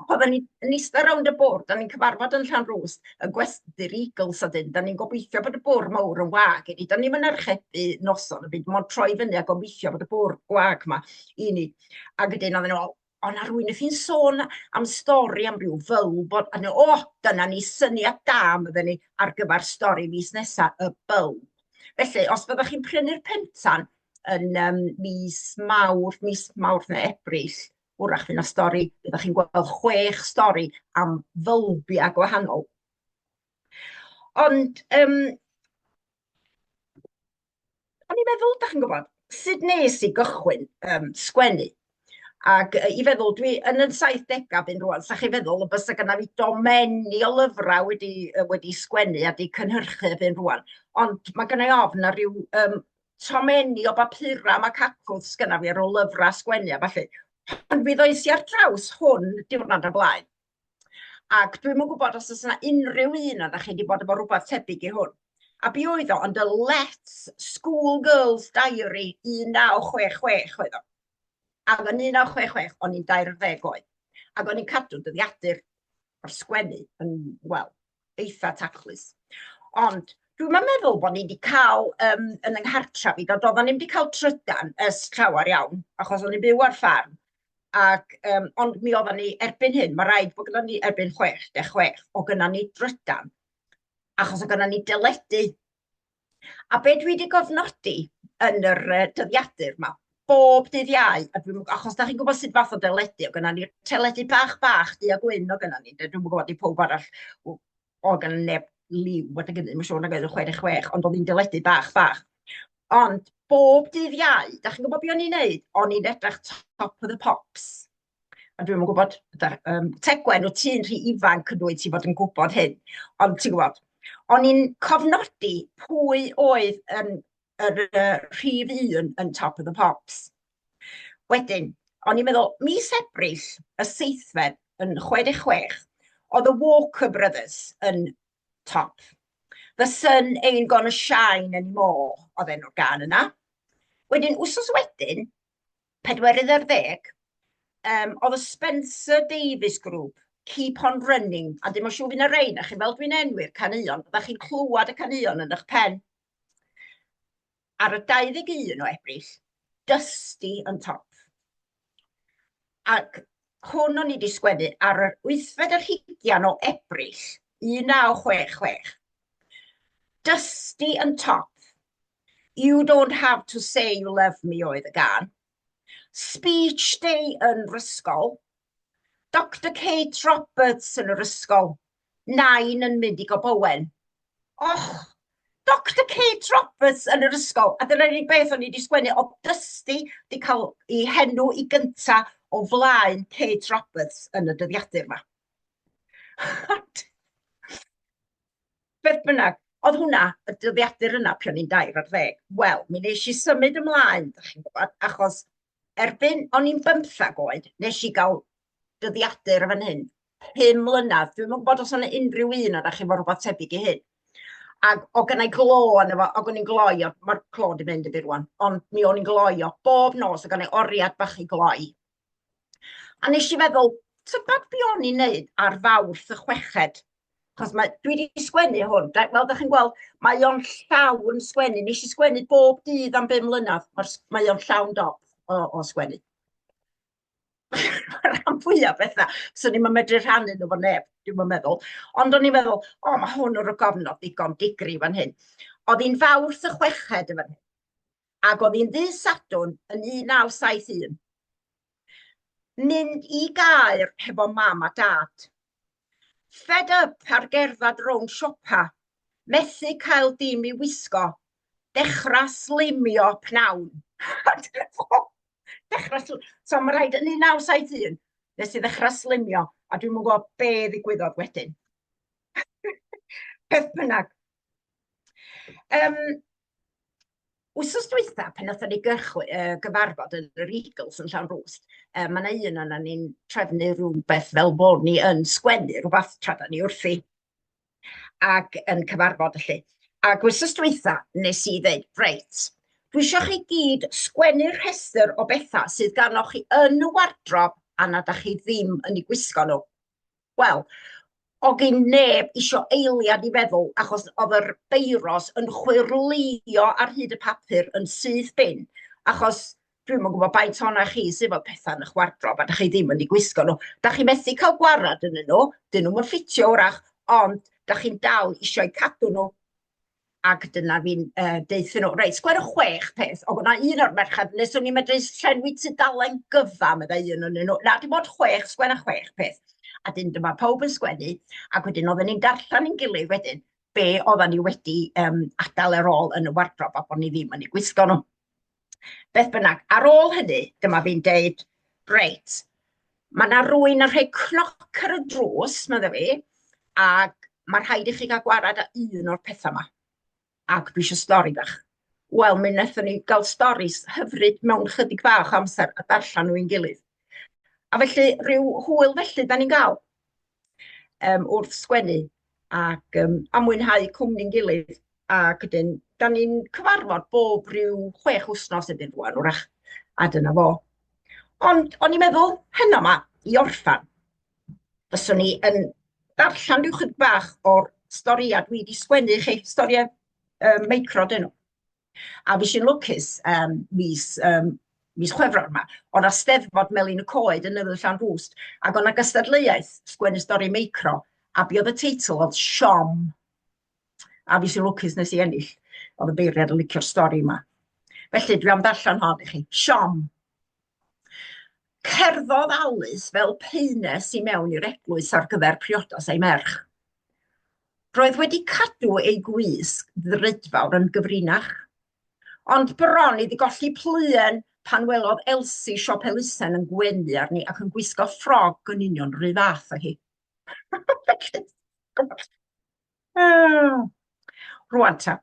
Speaker 2: Oedden ni yn eistedd rownd y bwrdd, da ni'n cyfarfod yn Llanrwst, y gwesty'r Eagles a dyn, da ni'n gobeithio bod y bwrdd mawr yn wag i ni. Da ni'n mynd archebu noson y byd, mond troi fyny a gobeithio bod y bwrdd gwag ma i ni. Ac wedyn oedden nhw, o na rwy'n wrthi'n sôn am stori am ryw fylb, a nhw, o, dyna ni syniad da, mydden ni, ar gyfer stori mis nesa, y bylb. Felly, os fyddwch chi'n prynu'r pentan yn mis Mawrth, mis Mawrth neu Ebrill, wrach fydd 'na stori, byddwch chi'n gweld chwech stori am fylbiau gwahanol. Ond o'n i'n meddwl, dach chi'n gwybod, sut nes i gychwyn sgwennu? Ac i feddwl, dwi yn yn 70au byn rwan, sa chi'n feddwl y bysa gynna fi domenni o lyfrau wedi, wedi sgwennu a wedi cynhyrchu byn rwan. Ond mae gynna i ofn na ryw tomenni o bapurau ma cacwth sgynna fi ar ôl lyfrau sgwennu a ballu. Ond mi ddoes i ar draws hwn diwrnod o blaen. Ac dwi'm yn gwybod os oes yna unrhyw un ohonoch chi wedi bod efo rhywbeth tebyg i hwn. A be oedd o, ond y Letts School Girls Diary 1966 oedd o. Ac yn 1966, o'n i'n 20 oed. Ac o'n i'n cadw dyddiadur o'r sgwennu yn, wel, eitha taclus. Ond dwi'm yn meddwl bod ni wedi cael yn yng nghartref i, doedden ni'm wedi cael trydan ers llawer iawn, achos o'n i'n byw ar ffarm. Ac, ond mi oedden ni erbyn hyn, mae rhaid bod gynnon ni erbyn 66, o gynnon ni drydan, achos o gynnon ni deledu. A be dwi wedi gofnodi yn yr dyddiadur yma, bob dydd Iau, a dwi'm achos dach chi'n gwybod sut fath o deledu, oedd gynna ni'r teledu bach bach du a gwyn oedd gynna ni, dwi'm yn gwybod i pawb arall, oedd gynna neb liw adeg hynny, mae'n siŵr nag oedd yn 66, ond oedd hi'n deledu bach bach. Ond bob dydd Iau, dach chi'n gwybod be o'n i'n neud? O'n i'n edrych Top of the Pops. A dwi'm yn gwybod, Tegwen, wyt ti'n rhy ifanc yn dwyt ti fod yn gwybod hyn, ond ti'n gwybod, o'n i'n cofnodi pwy oedd yn yr rhif un yn Top of the Pops. Wedyn, o'n i'n meddwl, mis Ebrill, y seithfed, yn 66, oedd y Walker Brothers yn top. The Sun Ain't Gonna Shine Anymore, oedd enw'r gân yna. Wedyn, wsos wedyn, pedwerydd ar ddeg, um, oedd y Spencer Davis Group, Keep On Running, a dim ond siŵr fydd na rei na chi, fel dwi'n enwi'r caneuon, byddech chi'n clywed y caneuon yn eich pen. Ar y 21 o Ebrill, Dusty yn top. Ac hwn o'n i wedi sgwennu ar yr wythfed ar hugian o Ebrill 1966. Dusty yn top. You don't have to say you love me oedd y gân. Speech day yn yr ysgol. Doctor Kate Roberts yn yr ysgol. Nain yn mynd i Gobowen. Och, Doctor Kate Roberts yn yr ysgol. A dyna'r unig beth o'n i wedi sgwennu, oedd Dusty wedi cael ei henw i gynta o flaen Kate Roberts yn y dyddiadur yma. Beth bynnag, oedd hwnna, y dyddiadur yna, pan o'n i'n dair ar ddeg. Wel, mi wnes i symud ymlaen, dach chi'n gwybod, achos erbyn o'n i'n bymthag oed, nes i gael dyddiadur yn fan hyn, 5 mlynedd. Dwi'm yn gwybod os yna unrhyw un ohonoch chi efo rhywbeth tebyg i hyn. Ac o gynna i glo arno fo, ac o'n i'n gloi o, mae'r clo 'di mynd i fi rŵan, ond mi o'n i'n gloi o bob nos, oedd gynna i oriad bach i gloi. A nes i feddwl, tybed be o'n i'n neud ar Fawrth y chweched? Achos mae, dwi wedi sgwennu hwn, fel da chi'n gweld, mae o'n llawn sgwennu. Nes i sgwennu bob dydd am bum mlynedd, mae o'n llawn dop o, o sgwennu. Mae'r rhan fwyaf bethau, swn i'm yn medru rhannu nhw efo neb, dwi'm yn meddwl. Ond o'n i'n meddwl, o, mae hwn yn rhyw gofnod digon digri fan hyn. Oedd hi'n Fawrth y chweched yn fan hyn. Ac oedd hi'n ddydd Sadwrn yn 1971. Mynd i Gaer hefo mam a dad. Fed up ar gerdded rownd siopa. Methu cael dim i wisgo. Dechrau slimio pnawn. Dechrau sl... So mae rhaid yn 1971 nes i ddechrau slimio a dwi'm yn gwybod be ddigwyddodd wedyn. Beth bynnag. Um, Wsos dwytha, pan nathon ni gychwyn, uh, gyfarfod yn yr Eagles yn Llanrwst, uh, mae yna un o'na ni'n trefnu rhywbeth fel bod ni yn sgwennu rhywbeth tra da ni wrthi ac yn cyfarfod felly. Ac wythnos dwytha, nes i ddeud, reit, dwi eisiau chi gyd sgwennu'r rhestr o bethau sydd ganoch chi yn y wardrob a nad ydych chi ddim yn eu gwisgo nhw. Wel, o' gin neb isio eiliad i feddwl, achos oedd yr beiros yn chwyrlïo ar hyd y papur yn syth bin, achos dwi'm yn gwybod faint ohonoch chi sydd efo pethau yn eich wardrob a dach chi ddim yn eu gwisgo nhw. Dach chi methu cael gwarad ynddyn nhw, dyn nhw'm yn ffitio wrach, ond dach chi'n dal isio'u cadw nhw. Ac dyna fi'n uh, deuthyn nhw, reit, sgwennwch chwech peth. Oedd yna un o'r merched, nes o'n i'n medru llenwi tudalen gyfa, meddai un o'n nhw. Na, dim ond chwech, sgwenna chwech peth. A dyn dyma pawb yn sgwennu, ac wedyn oedden ni'n darllen i'n gilydd wedyn be oedden ni wedi um, adael ar ôl yn y wardrob a bod ni ddim yn ei gwisgo nhw. Beth bynnag, ar ôl hynny, dyma fi'n deud, reit, mae yna rwy'n yn rhoi cnoc ar y drws, medda fi, ac mae rhaid i chi gael gwarad â un o'r pethau yma. Ac dwi eisiau stori bach. Wel, mi wnaethon ni gael storis hyfryd mewn chydig bach o amser a darllen nhw i'n gilydd. A felly, rhyw hwyl felly da ni'n gael um, wrth sgwennu ac um, a mwynhau cwmni'n gilydd. Ac wedyn, da ni'n cyfarfod bob rhyw chwech wythnos erbyn rwan, wrach, a dyna fo. Ond o'n i'n meddwl, heno 'ma, i orffan, fyswn i yn darllen rhyw chydig bach o'r storïau dwi 'di sgwennu i chi, storïau um, meicro dyn nhw. A fues i'n lwcus um, mis, um, mis Chwefror yma, o'na Steddfod Melin y Coed yn Nyfed Llanrwst, ac o'na gystadleuaeth sgwennu stori meicro, a be oedd y teitl oedd Siom. A fues i'n lwcus nes i ennill. Oedd y beirniad yn licio'r stori yma. Felly dwi am ddarllen hon i chi. Siom. Cerddodd Alys fel peines i mewn i'r eglwys ar gyfer priodas ei merch. Roedd wedi cadw ei gwisg ddrudfawr yn gyfrinach. Ond bron iddi golli pluen pan welodd Elsi siop elusen yn gwenu arni ac yn gwisgo ffrog yn union 'run fath â hi. Rwan ta,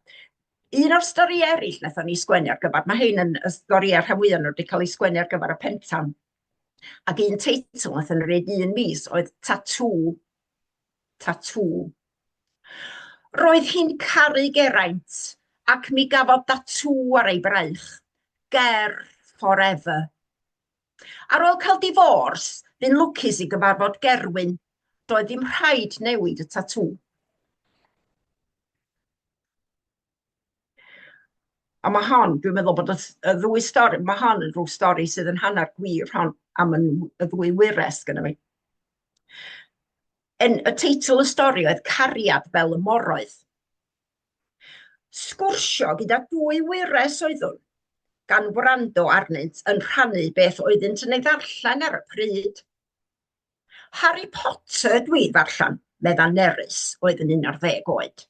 Speaker 2: un o'r storïau eraill wnaethon ni sgwennu ar gyfer, mae hein yn y storïau rhan fwyaf nhw wedi cael eu sgwennu ar gyfer y pentan. Ac un teitl wnaethon ni roid un mis oedd Tatŵ. Tatŵ. Roedd hi'n caru Geraint ac mi gafodd datŵ ar ei braich. Ger forever. Ar ôl cael divorce, bu'n lwcus i gyfarfod Gerwyn. Doedd ddim rhaid newid y tatŵ. A mae hon, dwi'n meddwl bod y y ddwy stori, mae hon yn rhyw stori sydd yn hanner gwir hon am yn, y ddwy wyres gyda fi. En, y teitl y stori oedd Cariad fel y Moroedd. Sgwrsio gyda dwy wyres oeddwn, gan wrando arnynt yn rhannu beth oeddynt yn ei ddarllen ar y pryd. Harry Potter dwi'n ddarllen, medda Nerys, oedd yn 11 oed.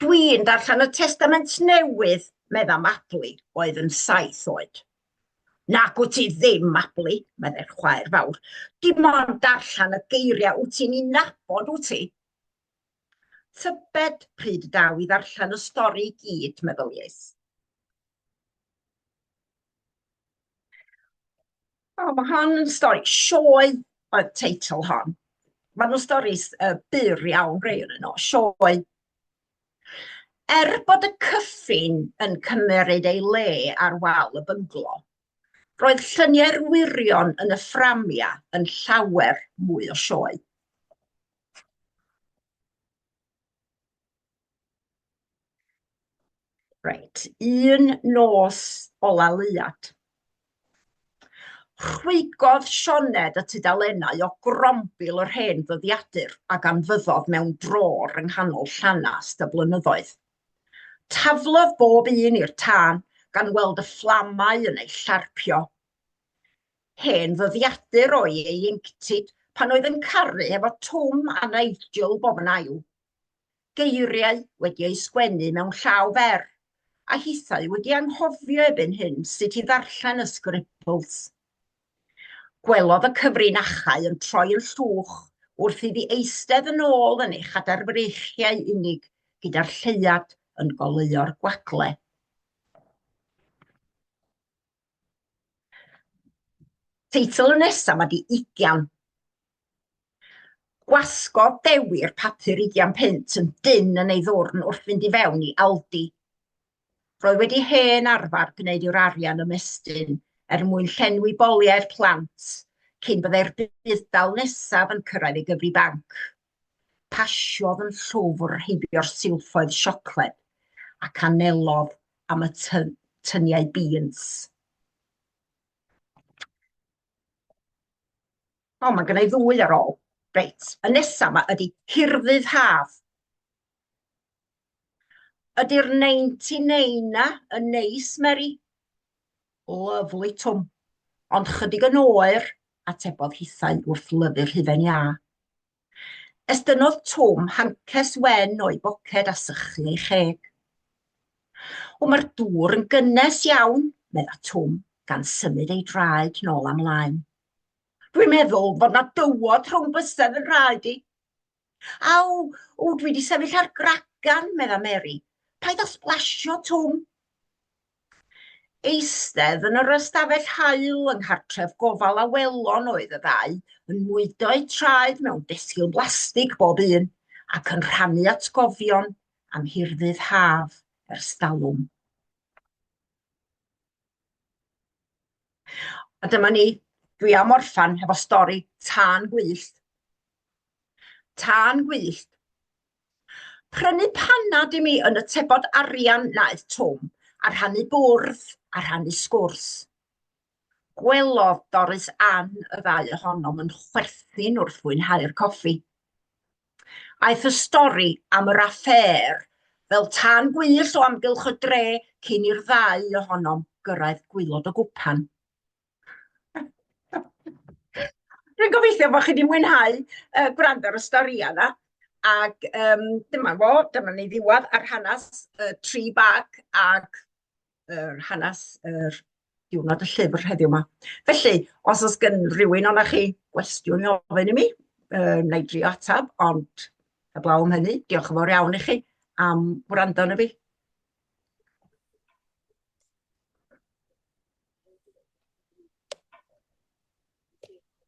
Speaker 2: Dwi'n darllen y Testament Newydd, medda Mabli, oedd yn 7 oed. Nag wyt ti ddim, Mabli, meddai'r chwaer fawr. Dim ond darllen y geiriau wyt ti'n ei nabod, wyt ti? Tybed pryd daw i ddarllen y stori i gyd, meddyliais. O, mae hon yn stori, sioe oedd teitl hon. Maen nhw'n storis uh, byr iawn, rei o'n nhw, sioe. Er bod y cyffin yn cymeryd ei le ar wal y bynglo, roedd lluniau'r wyrion yn y fframiau yn llawer mwy o sioe. Reit, un nos ola leuad. Rhwygodd Sioned y tudalennau o grombil yr hen ddyddiadur a ganfyddodd mewn drôr yng nghanol llanast y blynyddoedd. Taflodd bob un i'r tân, gan weld y fflamau yn ei llarpio. Hen ddyddiadur o'i ieuenctid pan oedd yn caru efo Twm a Nigel bob yn ail. Geiriau wedi eu sgwennu mewn llaw fer, a hithau wedi anghofio erbyn hyn sut i ddarllen y scribbles. Gwelodd y cyfrinachau yn troi yn llwch wrth iddi eistedd yn ôl yn ei chadair freichiau unig gyda'r lleuad yn goleuo'r gwagle. Teitl y nesaf ma 'di Ugian. Gwasgodd Dewi'r papur ugian punt yn dynn yn ei ddwrn wrth fynd i fewn i Aldi. Roedd wedi hen arfer gwneud i'w arian ymestyn er mwyn llenwi boliau'r plant cyn byddai'r budd-dal nesaf yn cyrraedd ei gyfri banc. Pasiodd yn llwfr heibio'r silffoedd siocled ac anelodd am y tyniau beans. O, mae gennau ddwy ar ôl. Reit, y nesaf yma ydy Hirddydd Haf. Ydy'r 99 na yn neis, Mary? Lovely, Twm. Ond chydig yn oer, atebodd hithau wrth lyfu'r hufen iâ. Estynnodd Twm hances wen o'i boced a sychu ei cheg. O, mae'r dŵr yn gynnes iawn, medda Twm, gan symud ei draed nôl a mlaen. Dwi'n meddwl fod 'na dywod rhwng bysedd yn rhaed i. Aw, o, dwi 'di sefyll ar gragan, medda Mary. Paid â sblasio, Twm. Eistedd yn yr ystafell haul yng nghartref gofal Awelon oedd y ddau, yn mwydo eu traed mewn desgil blastig bob un, ac yn rhannu atgofion am hirddydd haf ers talwm. A dyma ni, dwi am orffan hefo stori tân gwyllt. Tân gwyllt. Prynu panad i mi yn y tebod arian wnaeth Twm, a rhannu bwrdd, a rhannu sgwrs. Gwelodd Doris Ann y ddau ohonom yn chwerthin wrth fwynhau'r coffi. Aeth y stori am yr affêr fel tân gwyllt o amgylch y dre cyn i'r ddau ohonom gyrraedd gwaelod y gwpan. Dwi'n gobeithio bod chi wedi mwynhau uh, gwrando ar y storïau yna. Ac um, dyma fo, dyma ni ddiwedd ar hanes uh, tri bag ac yr hanes yr diwrnod y llyfr heddiw yma. Felly, os oes gen rhywun o'na chi gwestiwn i ofyn i mi, uh, wna i drio ateb, ond heblaw am hynny, diolch yn fawr iawn i chi am wrando arno fi.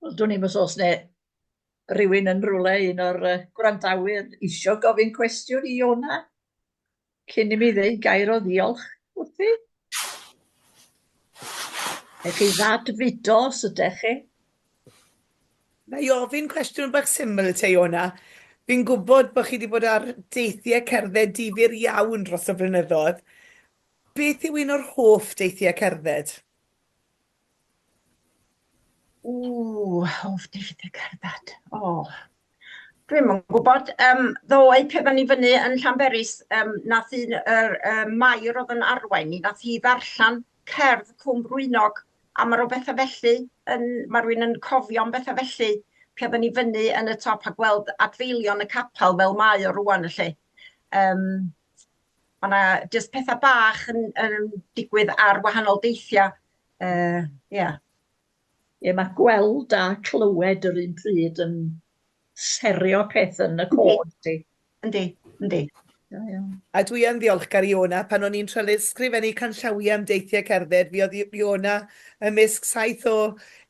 Speaker 3: Wel, dwn i'm os oes 'ne rywun yn rywle, un o'r yy gwrandawyr isio gofyn cwestiwn i Iona cyn i mi ddeud gair o ddiolch wrthi. Ewch chi ddadfudo os ydech chi.
Speaker 4: Na i ofyn cwestiwn bach syml i ti, Iona. Fi'n gwybod bod chi wedi bod ar deithiau cerdded difyr iawn dros y blynyddoedd. Beth yw un o'r hoff deithiau cerdded?
Speaker 2: Ww, hoff deithiau cerdded. O, dwi'm yn gwybod. Um, ddoe, pe ni fyny yn Llanberis, um, nath un, yr, um, Mair oedd yn arwain ni, nath hi ddarllen cerdd Cwm Brwynog, a ma' ryw betha felly yn... ma' rywun yn cofio am betha felly pe oddan ni fyny yn y top a gweld adfeilion y capel fel mae o rŵan felly. Yym ma' 'na jyst petha bach yn yn digwydd ar wahanol deithiau yy ia.
Speaker 3: Ie, mae gweld a clywed yr un pryd yn serio peth yn y co, yndi?
Speaker 2: Yndi, yndi.
Speaker 3: Da iawn.
Speaker 4: A dwi yn ddiolchgar i Iona, pan o'n i'n trial ysgrifennu canllawiau am deithiau cerdded, fuodd Iona ymysg saith o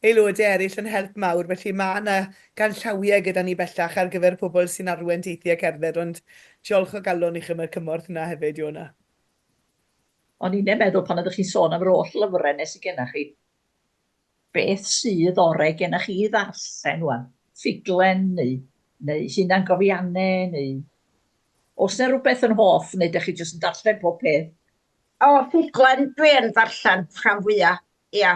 Speaker 4: aelodau eraill yn help mawr, felly mae yna ganllawiau gyda ni bellach ar gyfer pobl sy'n arwain teithiau cerdded, ond diolch o galon i chi am y cymorth yna hefyd, Iona.
Speaker 3: O'n i'n meddwl pan oeddech chi'n sôn am yr holl lyfrau 'ne sy gennych chi, beth sydd orau gennych chi i ddarllen ŵan? Ffuglen neu neu hunangofiannau neu... Oes 'na rywbeth yn hoff neu dach chi jyst yn darllen pob peth?
Speaker 2: O, ffuglen dwi yn ddarllen rhan fwya, ia.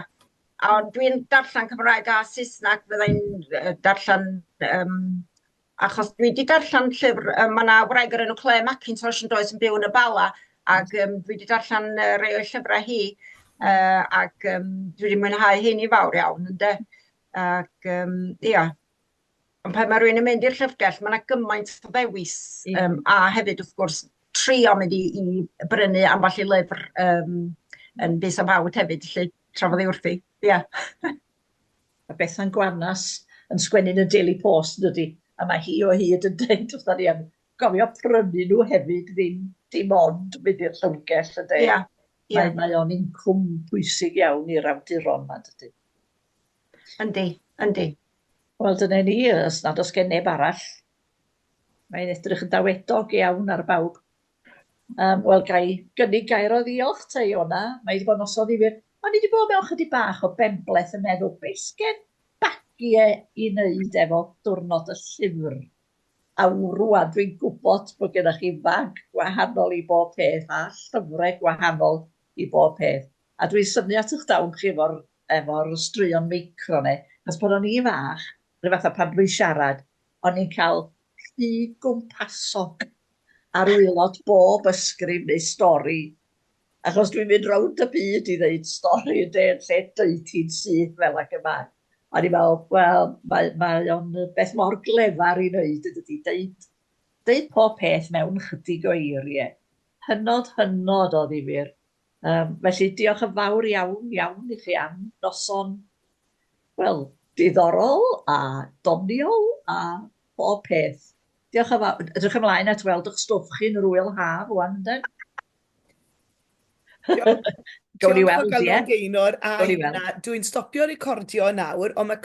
Speaker 2: Ond dwi'n darllen Cymraeg a Saesneg, fydda i'n darllen yym achos dwi 'di darllen llyfr yy ma' 'na wraig o'r enw Claire Mackintosh yn does yn byw yn y Bala ac yym dwi 'di darllen yy rei o'i llyfrau hi yy ac yym dwi 'di mwynhau heini fawr iawn ynde ac yym ia. Ond pan ma' rywun yn mynd i'r llyfrgell ma' 'na gymaint o ddewis yym a hefyd wrth gwrs trio mynd i i brynu ambell i lyfr yym yn bys a fawd hefyd 'lly tra fod hi wrthi ia.
Speaker 3: Mae Bethan Gwanas yn sgwennu yn y Daily Post yn dydi? A mae hi o hyd yn deud wrtha ni am gofio prynu nhw hefyd, ddim dim ond mynd i'r llyfrgell ynde?
Speaker 2: Ia, ia.
Speaker 3: Mae, mae o'n incwm pwysig iawn i'r awduron 'ma dydy?
Speaker 2: Yndi, yndi.
Speaker 3: Wel dyna ni, os nad oes gen neb arall. Mae'n edrych yn dawedog iawn ar bawb. Yym, wel, ga i gynnig gair o ddiolch te, Iona. Mae wedi bod yn noson ddifyr. O'n i wedi bod mewn chydig bach o benbleth yn meddwl, be sgen bagie i wneud efo diwrnod y llyfr? A rŵan dwi'n gwybod bod gennych chi fag gwahanol i bob peth a llyfrau gwahanol i bob peth. A dwi'n synnu at eich dawn chi efo'r efo'r straeon meicro 'ne, achos pan o'n i'n fach, rhyw fath o pan dwi'n siarad, o'n i'n cael rhy gwmpasog ar waelod bob ysgrif neu stori, achos dwi'n mynd rownd y byd i ddeud stori ynde, yn lle deud hi'n syth fel ag y mae. O'n i'n meddwl, wel, mae, mae o'n beth mor glefar i wneud yn dydi, deud, deud pob peth mewn chydig o eiriau. Hynod, hynod o ddifyr. Um, felly diolch yn fawr iawn, iawn i chi am noson, wel, diddorol a doniol a bob peth. Diolch yn fawr. Edrych ymlaen at weld eich stwff chi yn yr wyl haf wan, ynde? Gawn ni weld, ie.
Speaker 4: Gaynor, a dwi'n stopio recordio nawr, ond mae